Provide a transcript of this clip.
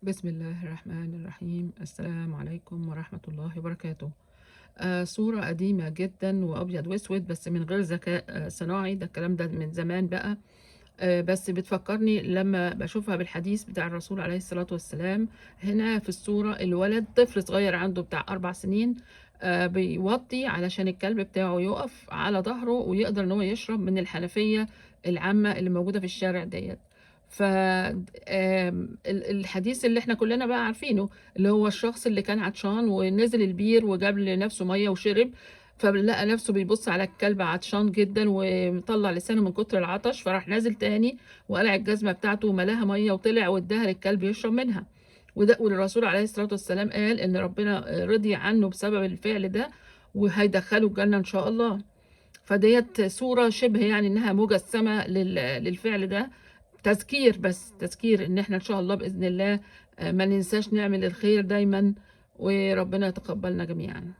بسم الله الرحمن الرحيم. السلام عليكم ورحمة الله وبركاته. صورة قديمة جدا وأبيض وأسود، بس من غير ذكاء صناعي، ده الكلام ده من زمان بقى. بس بتفكرني لما بشوفها بالحديث بتاع الرسول عليه الصلاة والسلام. هنا في الصورة الولد طفل صغير عنده بتاع 4 سنين، بيوطي علشان الكلب بتاعه يقف على ظهره ويقدر إن هو يشرب من الحنفية العامة اللي موجودة في الشارع ديت. ف الحديث اللي احنا كلنا بقى عارفينه، اللي هو الشخص اللي كان عطشان ونزل البير وجاب لنفسه مية وشرب، فلقى نفسه بيبص على الكلب عطشان جدا ومطلع لسانه من كتر العطش، فراح نازل تاني وقلع الجزمة بتاعته وملاها مية وطلع واداها للكلب يشرب منها. وده والرسول عليه الصلاة والسلام قال إن ربنا رضي عنه بسبب الفعل ده وهيدخله الجنة إن شاء الله. فديت صورة شبه يعني إنها مجسمة للفعل ده، تذكير، بس تذكير إن إحنا إن شاء الله بإذن الله ما ننساش نعمل الخير دايما، وربنا يتقبلنا جميعا.